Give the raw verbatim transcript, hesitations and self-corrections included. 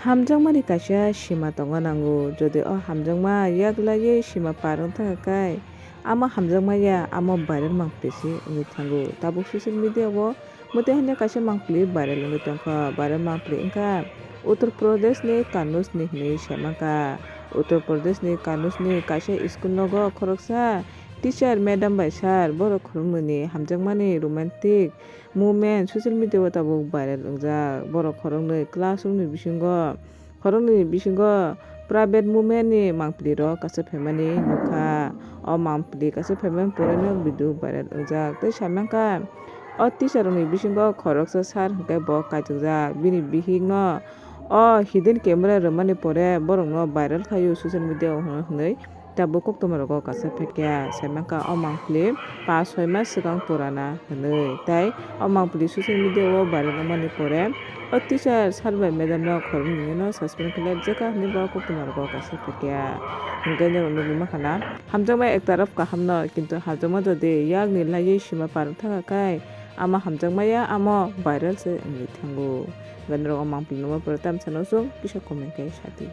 Hamjakmani kaisa sima tongo nango, jodi o hamjakma yak laiwi sima par wng thangkha khe, amo hamjakma ya, amo viral mangpili se wngwi thango. Tabuk social media o mwtai hwnwi kaisa mangpili viral wngwi tongkha. Viral mangpili wngkha Uttar Pradesh ni Kanauj ni hwnwi saimankha. Uttar Pradesh ni Kanauj ni kaisa school nogo khoroksa teacher madam bai sir borok khoroknwi ni hamjakmani romantic moment social media o tabuk viral wngjak. Borok khoroknwi classroom ni bisingo, khoroknwi bisingo private moment ni mangpili rok kaisa phaimani nukha. O mangpili kaisa phaimani pore no video viral wngjak. Tei saimankha o teacher rok ni bisingo khoroksa sir hwnkhe bo kaijakjak. Bini bihik no o hidden camera rwmani pore borok no viral khaio social media o hwnwi tabuk koktwma rogo kaisa phekya. Saimankha o mangpili pash soi mas swkang purana hwnwi. Tei o mangpili social media o viral wngmani pore o teacher sir bai madam no khoroknwi no suspend khlai rwjak kha hwnwi bo koktwma rogo kaisa phekya. Hwnkhe norok nugwi mankha na, hamjakma ek taraf kaham no, kintu hamjakma jodi yakni laiwi sima par wng thangkha khe, amo hamjakma ya, amo viral se wngwi thango. Hwnkhe norok o mangpili nukma pore tamsa no chwng kisa comment khe sadi.